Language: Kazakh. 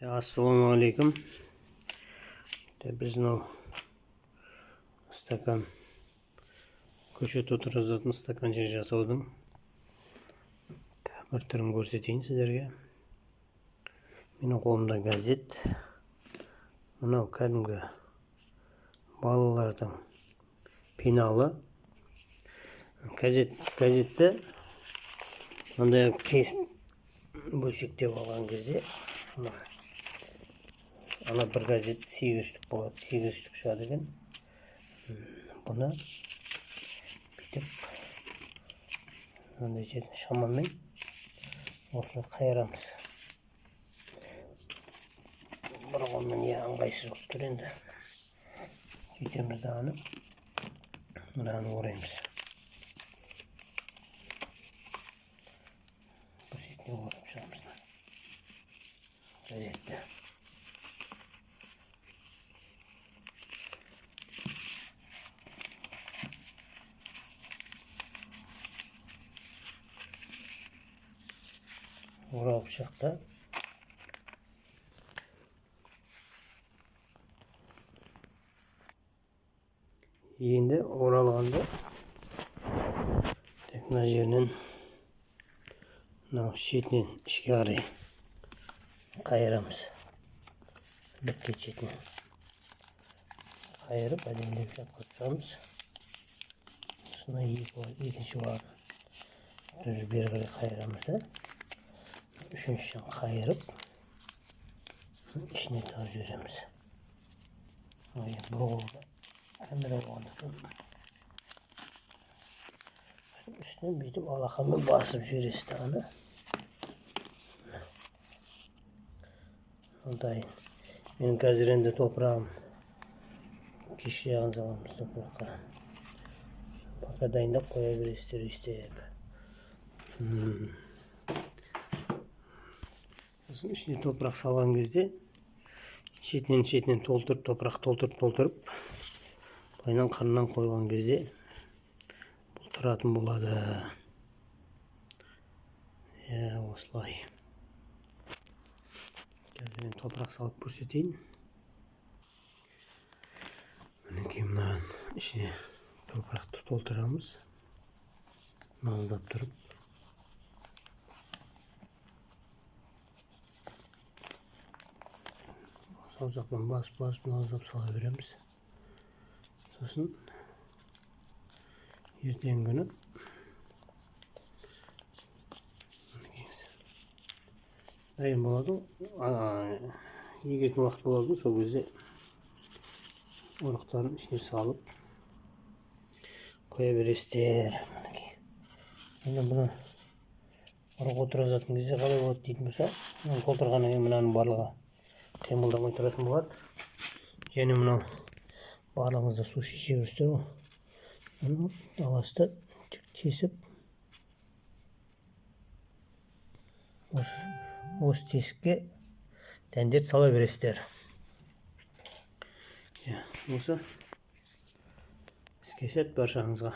Ассалаумағалейкум. Біз мынау стакан көшет отырғызатын стаканша жасаудың бір түрін көрсетейін сіздерге. Менің қолымда газет. Мынау кәдімгі балалардың пеналы. Газетті мындай кесіп бөлшектеп алған кезде ана бір газет 8 штук болады, 8 штук шығады екен. Бұны бүйтіп мынандай жерден шамамен осылай қайырамыз. Бір қолмен ыңғайсыз болып тұр енді. Сөйтеміз дағыны, мынаны ораймыз. Бір шетіне орап шығамыз газетті. Оралып шықты. Енді оралғанда тек мына жерінен, мынау шетінен ішке қарай қайырамыз. Біткен шетінен қайырып әдемілеп жатқызып шығамыз. Сосын екінші бағын түзу бері қарай қайырамыз да, үшіншісін қайырып ішіне тығып жібереміз. Бір қолда камера болғандықтан үстінен бүйтіп алақанмен басып жібересіз дағыны. Ол дайын. Менің қазір енді топырағым кеше жағын саламыз топыраққа. Пока дайындап қоя бересіздер өйстіп. Сосын ішіне топырақ салған кезде шетінен толтырып, топырақ толтырып, былайынан қырынан қойған кезде бұл тұратын болады. Осылай. Қазір мен топырақ салып көрсетейін. Мінекей мынаның ішіне топырақты толтырамыз. Нығыздап тұрып. Саусақпен басып нығыздап сала береміз. Сосын ертеңгі күні дайын болады. Егетін уақыт болады, сол кезде ұрықтарын ішіне салып қоя бересіздер. Енді бұны ұрық отырғызатын кезде қалай болады дейтін болса, мынаны толтырғаннан кейін мынаның барлығы қимылдамай тұратын болады. Және мынау барлығыңызда суши жеп жүрсіздер ғой. Мұны аласыздар, тесіп осы тесікке дәндерді сала бересіздер. Осы іске сәт баршаңызға.